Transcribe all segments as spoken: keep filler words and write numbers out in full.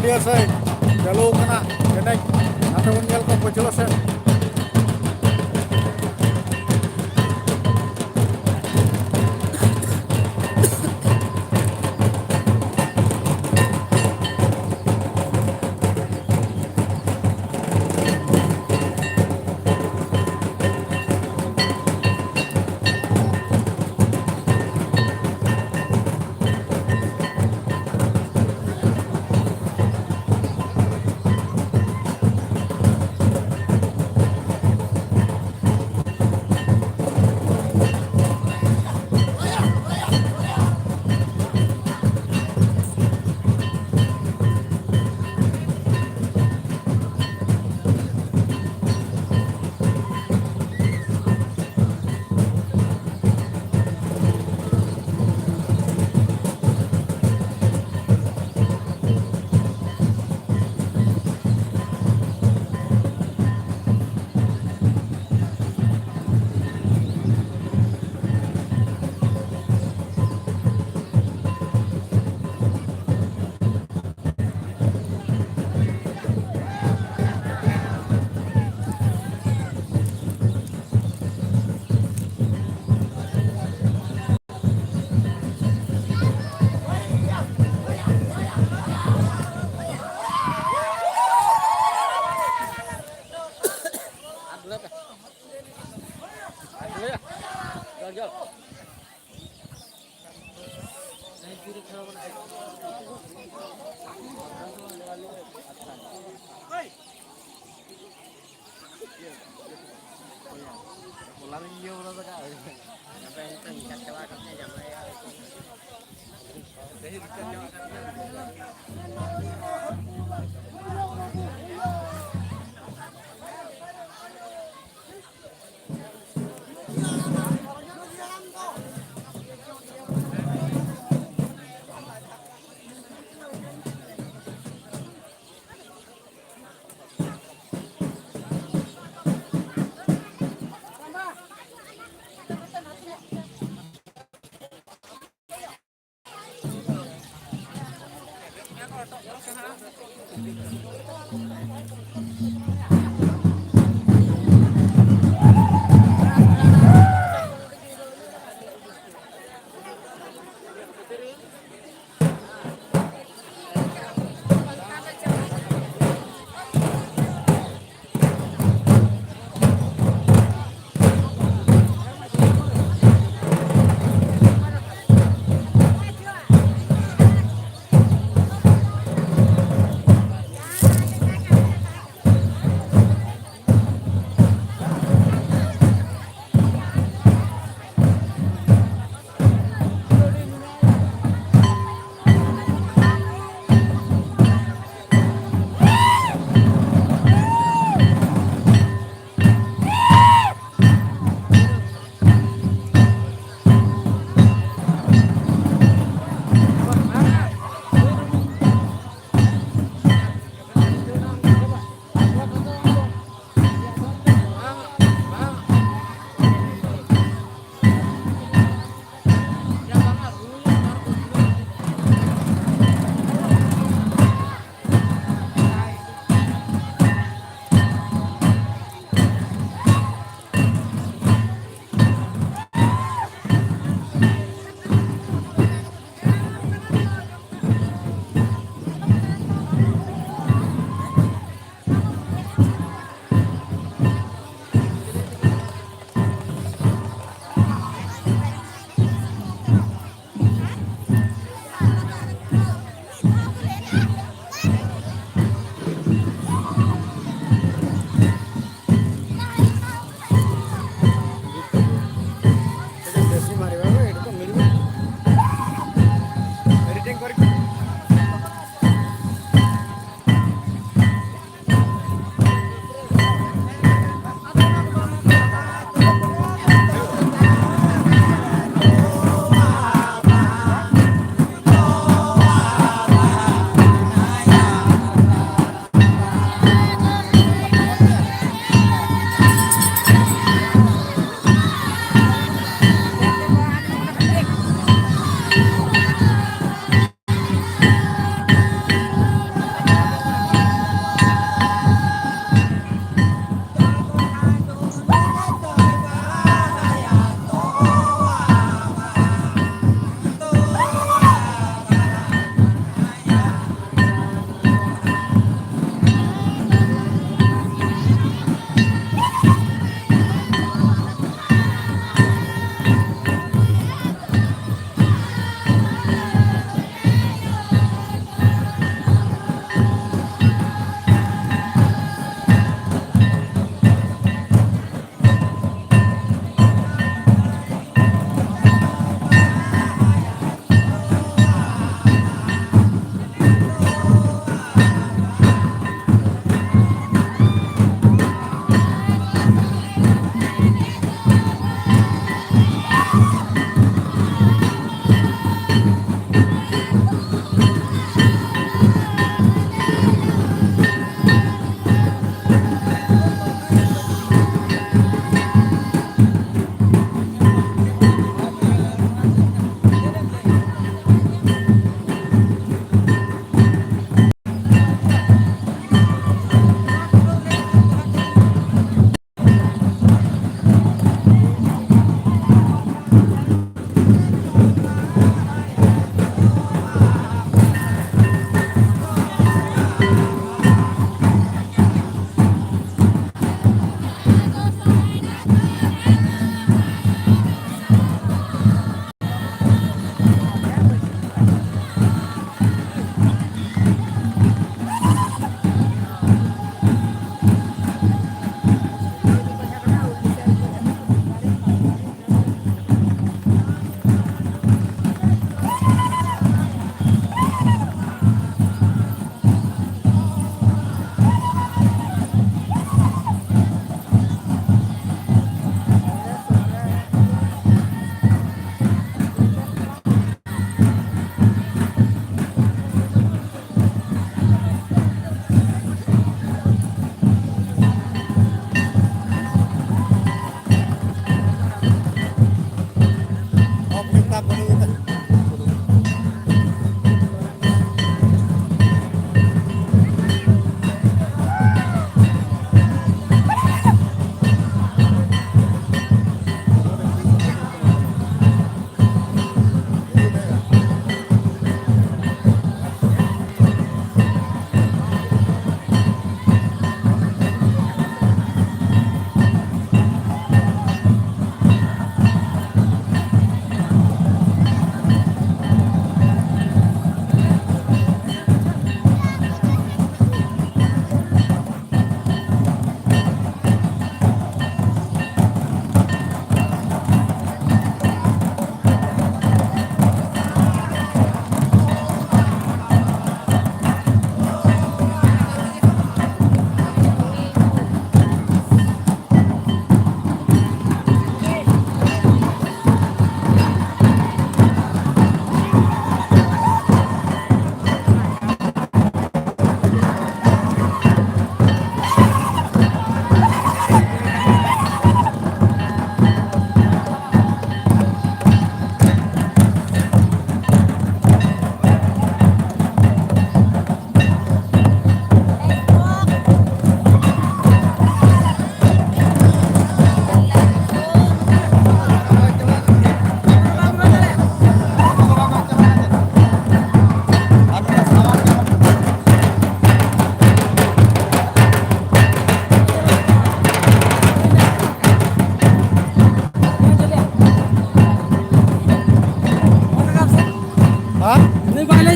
ᱥᱮ ᱪᱟᱹᱞᱩ ᱟᱠᱟᱱᱟ ᱮᱱᱮᱡ, ᱱᱟᱛᱮ ᱵᱚᱱ ᱧᱮᱞ ᱠᱚᱣᱟ ᱯᱟᱹᱪᱷᱞᱟᱹ ᱥᱮᱫ᱾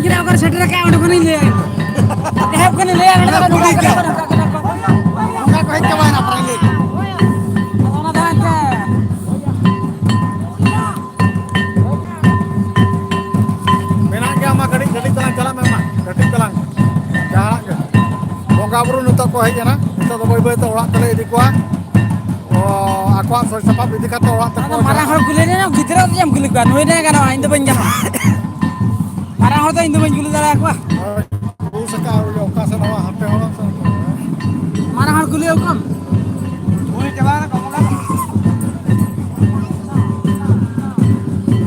ᱜᱤᱫᱽᱨᱟᱹ ᱚᱠᱟᱨᱮ ᱥᱮᱴᱮᱨ ᱟᱠᱟᱫ, ᱚᱸᱰᱮ ᱠᱷᱚᱱᱤᱧ ᱞᱟᱹᱭᱟ᱾ ᱮᱦᱚᱵ ᱠᱷᱚᱱᱤᱧ ᱞᱟᱹᱭᱟ, ᱚᱸᱰᱮ ᱠᱷᱚᱱ ᱱᱚᱝᱠᱟ ᱠᱚ ᱦᱮᱡ ᱪᱟᱵᱟᱭᱮᱱᱟ ᱯᱨᱟᱭ ᱞᱟᱹᱭ᱾ ᱚᱱᱟ ᱫᱚ ᱦᱟᱸᱜ ᱪᱮᱫ? ᱢᱮᱱᱟᱜ ᱜᱮᱭᱟ, ᱢᱟ ᱠᱟᱹᱴᱤᱡ, ᱠᱟᱹᱴᱤᱡ ᱛᱟᱞᱟᱝ ᱪᱟᱞᱟᱜ ᱢᱮ, ᱢᱟ ᱠᱟᱹᱴᱤᱡ ᱛᱟᱞᱟᱝ ᱡᱟᱦᱟᱱᱟᱜ ᱜᱮ᱾ ᱵᱚᱸᱜᱟ ᱵᱩᱨᱩ ᱱᱤᱛᱚᱜ ᱠᱚ ᱦᱮᱡ ᱮᱱᱟ, ᱱᱤᱛᱚᱜ ᱫᱚ ᱵᱟᱹᱭ ᱵᱟᱹᱭ ᱛᱮ ᱚᱲᱟᱜ ᱛᱮᱞᱮ ᱤᱫᱤ ᱠᱚᱣᱟ᱾ ᱚ, ᱟᱠᱚᱣᱟᱜ ᱥᱟᱹᱛ ᱥᱟᱯᱟᱵ ᱤᱫᱤ ᱠᱟᱛᱮ ᱚᱲᱟᱜ ᱛᱮᱠᱚ ᱟᱫᱚ ᱢᱟᱨᱟᱝ ᱪᱟᱞᱟᱜᱼᱟ᱾ ᱦᱚᱲ ᱠᱩᱞᱤ ᱞᱮᱱᱟ, ᱜᱤᱫᱽᱨᱟᱹ ᱫᱚ ᱪᱮᱫ ᱮᱢ ᱠᱩᱞᱤ ᱠᱚᱣᱟ? ᱱᱩᱭ ᱫᱚ ᱜᱟᱱᱚᱜᱼᱟ, ᱤᱧ ᱫᱚ ᱵᱟᱹᱧ ᱜᱟᱱᱚᱜᱼᱟ᱾ ᱢᱟᱨᱟᱝ ᱦᱚᱲ ᱫᱚ ᱤᱧ ᱫᱚ ᱵᱟᱹᱧ ᱠᱩᱞᱤ ᱫᱟᱲᱮᱭᱟᱠᱚᱣᱟ᱾ ᱦᱳᱭ, ᱵᱩᱡᱽ ᱟᱠᱟᱫ ᱦᱩᱭᱩᱜᱼᱟ, ᱚᱠᱟ ᱥᱮᱫ ᱦᱚᱸ ᱦᱟᱱᱛᱮ ᱦᱚᱸ ᱵᱟᱝ ᱥᱮᱱᱚᱜ ᱠᱟᱱᱟ᱾ ᱢᱟᱨᱟᱝ ᱦᱚᱲ ᱠᱩᱞᱤ ᱟᱠᱚᱣᱟᱢ?